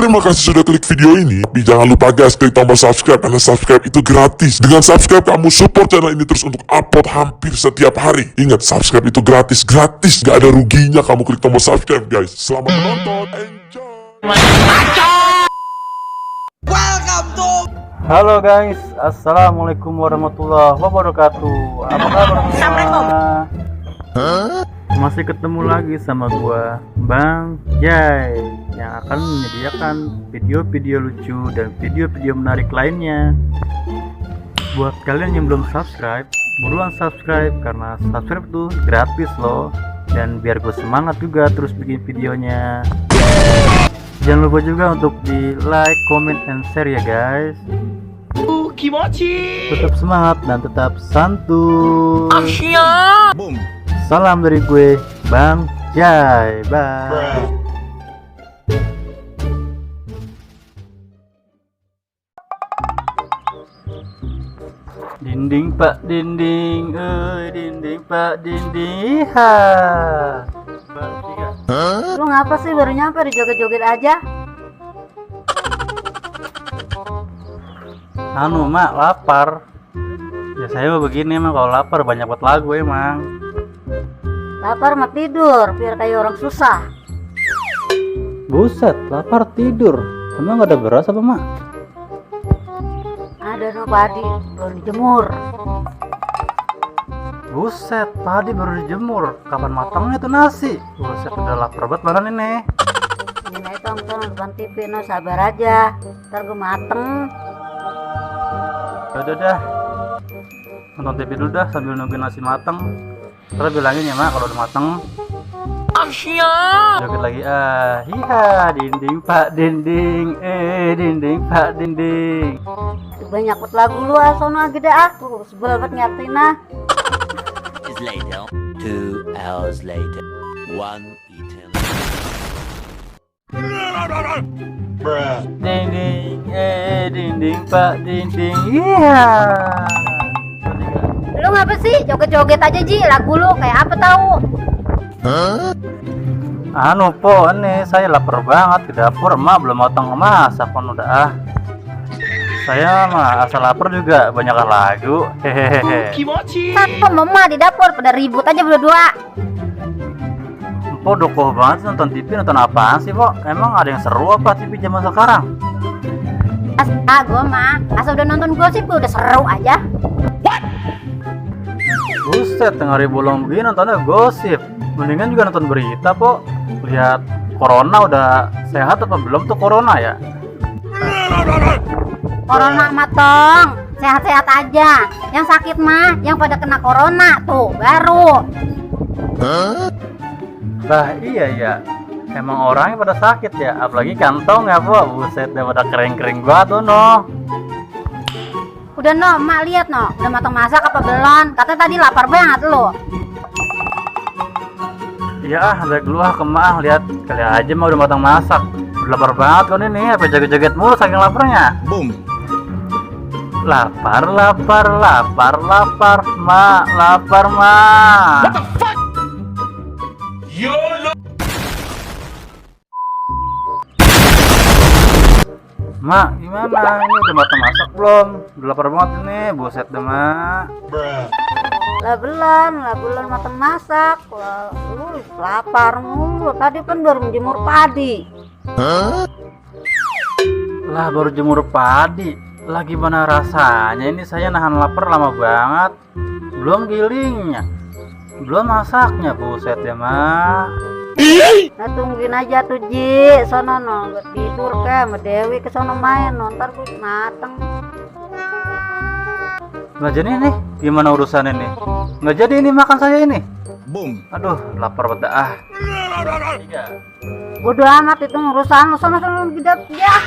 Terima kasih sudah klik video ini. Tapi jangan lupa guys, klik tombol subscribe karena subscribe itu gratis. Dengan subscribe kamu support channel ini terus untuk upload hampir setiap hari. Ingat, subscribe itu gratis, gak ada ruginya kamu klik tombol subscribe guys. Selamat menonton, enjoy. Halo guys, assalamualaikum warahmatullahi wabarakatuh. Apa kabar semua? Masih ketemu lagi sama gua Bang Jai yang akan menyediakan video-video lucu dan video-video menarik lainnya. Buat kalian yang belum subscribe, buruan subscribe karena subscribe tuh gratis loh. Dan biar gue semangat juga terus bikin videonya. Jangan lupa juga untuk di like, comment, and share ya guys. Tetap semangat dan tetap santuy. Boom. Salam dari gue Bang Jai. Bye. Dinding pak dinding, dinding pak dinding. Lu ngapa sih baru nyampe dijoget-joget aja? Anu mak lapar. Ya saya mah begini emang kalau lapar banyak buat lagu emang. Lapar mah tidur biar kayak orang susah. Buset, lapar tidur. Emang gak ada beras apa mak? Ada no padi belum dijemur. Buset, padi baru dijemur. Kapan matangnya tuh nasi? Buset, udah lapar banget mana nih? Ini tonton depan TV no, sabar aja. Ntar gue mateng. Udah dah, nonton TV dulu dah sambil nungguin nasi mateng. Terus bilangin ya mak kalau udah mateng. Joget lagi hiha dinding pak dinding, dinding pak dinding. Banyak buat lagu lu sono gede aku sebel banget ngertiin ah. 2 hours later. 1 eternity. Dinding, dinding pak dinding. Iya. Lu ngapa sih joget-joget aja Ji, lagu lu kayak apa tahu? Anu po, nih saya lapar banget ke dapur, emak belum matang masak pun udah Saya mah asal lapar juga banyakan lagu. Hehehe. Apa mama di dapur pada ribut aja berdua. Po dokoh banget sih nonton TV, nonton apaan sih po? Emang ada yang seru apa TV zaman sekarang? Gua mah asal udah nonton gosip gua udah seru aja. Buset, tengah hari bolong begini nontonnya gosip. Mendingan juga nonton berita po. Lihat corona udah sehat apa belum tuh corona ya? Corona matong, sehat-sehat aja. Yang sakit mah yang pada kena corona tuh baru. Lah iya ya. Emang orangnya pada sakit ya, apalagi kantong ya po. Buset, udah pada kering-kering gua tuh no. Udah no, mak lihat no, udah matang masak apa belum? Katanya tadi lapar banget lo. Iya lihat dulu ke mak, lihat kali aja mah udah matang masak. Udah lapar banget kan ini, apa joget-joget mulu saking laparnya. Boom. Lapar, lapar, lapar, lapar, mak, lapar mak. What the fuck? YOLO. Mak, gimana? Ini udah matang masak belum? Udah lapar banget ini, buset deh mak. Lah belum matang masak. Lah, lu lapar mulu. Tadi kan baru menjemur padi. Lah baru jemur padi. Lah gimana rasanya? Ini saya nahan lapar lama banget. Belum gilingnya, belum masaknya, buset ya mak. Nah tungguin aja tuh Ji, sono no, tidur ke sama Dewi ke sono main, nonton gue mateng. Nggak jadi nih, gimana urusannya nih? Nggak jadi ini makan saya ini. Boom. Aduh, lapar banget ah. Bodo amat itu urusan lu, sono gede ya.